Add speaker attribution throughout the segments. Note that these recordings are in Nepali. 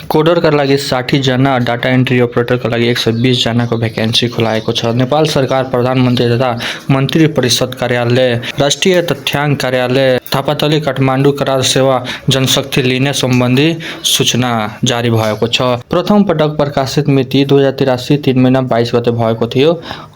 Speaker 1: कोडरका लागि 60 जना, डाटा एन्ट्री अपरेटरका लागि 120 जनाको भ्याकेन्सी खुलाएको छ। नेपाल सरकार प्रधानमन्त्री तथा मन्त्री परिषद कार्यालय, राष्ट्रिय तथ्याङ्क कार्यालय थापाथली काठमाडौँ करार सेवा जनशक्ति लिने सम्बन्धी सूचना जारी भएको छ। प्रथम पटक प्रकाशित मिति 2083 3 महिना 22 गते भएको थियो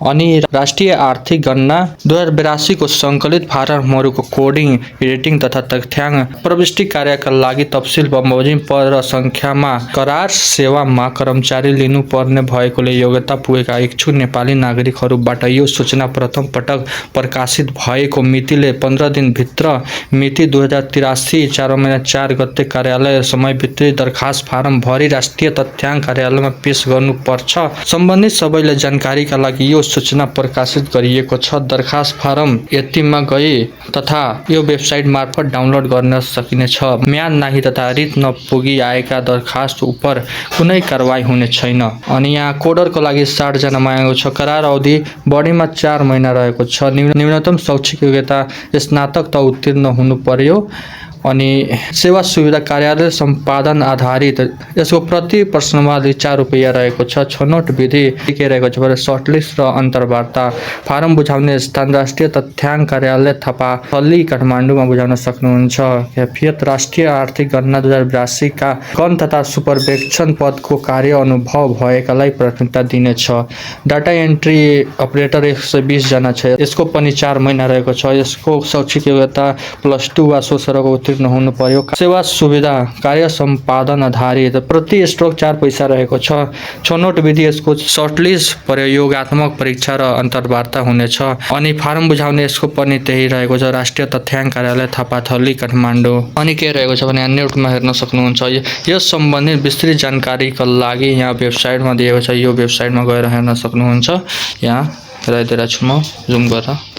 Speaker 1: अनि राष्ट्रिय आर्थिक गणना 2082 को सङ्कलित फारमहरूको कोडिङ, एडिटिङ तथा तथ्याङ्क प्रविष्टि कार्यका लागि तफसिल बमोजिम पद र सङ्ख्यामा करार सेवामा कर्मचारी लिनुपर्ने भएकोले योग्यता पुगेका इच्छुक नेपाली नागरिकहरूबाट यो सूचना प्रथम पटक प्रकाशित भएको मितिले 15 दिनभित्र मिति 2083 4 महिना 4 गते कार्यालय समयभित्रै दरखास्त फारम भरी राष्ट्रिय तथ्याङ्क कार्यालयमा पेश गर्नुपर्छ। सम्बन्धित सबैले जानकारीका लागि यो सूचना प्रकाशित गरिएको छ। दरखास्त फारम यतिमा गई तथा यो वेबसाइट मार्फत डाउनलोड गर्न सकिनेछ। म्याद नाही तथा रिट नपुगी आएका दरखास्त उप कुनै कारवाही हुने छैन। अनि यहाँ कोडरको लागि 60 जना मागेको छ। करार अवधि बढीमा 4 महिना रहेको छ। न्यूनतम शैक्षिक योग्यता स्नातक त उत्तीर्ण हुनु पर्यो। अनि सेवा सुविधा कार्यालय सम्पादन आधारित यसको प्रति प्रश्नवादी 4 रुपैयाँ रहेको छ। छनौट विधि के रहेको छ भने सर्टलिस्ट र अन्तर्वार्ता। फारम बुझाउने स्थान राष्ट्रिय तथ्याङ्क कार्यालय थापाथली काठमाडौँमा बुझाउन सक्नुहुन्छ। कैफियत राष्ट्रिय आर्थिक गणना 2082 का गण तथा सुपर्वेक्षण पदको कार्य अनुभव भएकालाई प्राथमिकता दिनेछ। डाटा एन्ट्री अपरेटर 120 जना छ। यसको पनि 4 महिना रहेको छ। यसको शैक्षिक योग्यता +2 वा सोसरको हुनु पर्यो। सेवा सुविधा कार्य सम्पादन आधारित प्रति स्ट्रोक 4 पैसा रहेको छ। छनौट विधि यसको सर्टलिस्ट प्रयोगात्मक परीक्षा र अन्तर्वार्ता हुनेछ। अनि फारम बुझाउने यसको पनि त्यही रहेको छ। राष्ट्रिय तथ्याङ्क कार्यालय थापाथली काठमाडौँ। अनि के रहेको छ भने अन्यमा हेर्न सक्नुहुन्छ। यस सम्बन्धित विस्तृत जानकारीका लागि यहाँ वेबसाइटमा दिएको छ। यो वेबसाइटमा गएर हेर्न सक्नुहुन्छ। यहाँ हेराइदिएको छु म जुम गरेर।